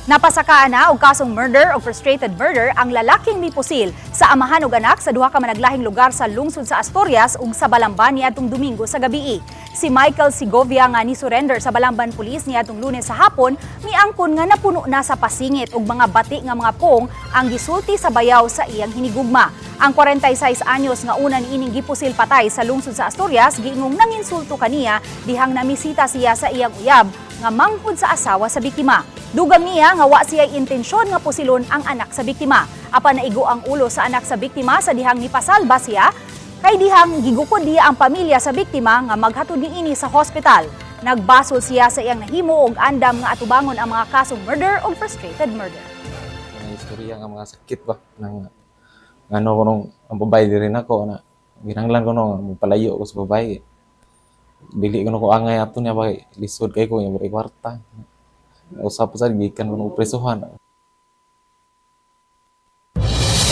Napasakaan na og kasong murder o frustrated murder ang lalaking mipusil sa amahan ug anak sa duha ka managlahing lugar sa lungsod sa Asturias ug sa Balamban niadtong Domingo sa gabii. Si Michael Segovia nga ni-surrender sa Balamban Police niadtong Lunes sa hapon, miangkon nga napuno na sa pasingit ug mga bati nga mga pong ang gisulti sa bayaw sa iyang hinigugma. Ang 46 anyos nga una niining gipusil patay sa lungsod sa Asturias, giingong nanginsulto kaniya dihang namisita siya sa iyang uyab nga manghud sa asawa sa biktima. Dugang niya nga wa siya intensyon nga pusilon ang anak sa biktima. Apan naigo ang ulo sa anak sa biktima sa dihang nipasalba siya kay dihang gigukod niya ang pamilya sa biktima nga maghatod niini sa hospital. Nagbasol siya sa iyang nahimo og andam nga atubangon ang mga kasong murder o frustrated murder. Mga istorya nga mga sakit ba nang ngano ko nung ang babae diri nako na ginanglan ko no palayo ko sa babae, dili ko no ko angay ato niya ba, lisod kay ko, nya kwarta. Usap pa sad gikan ko no presuhan.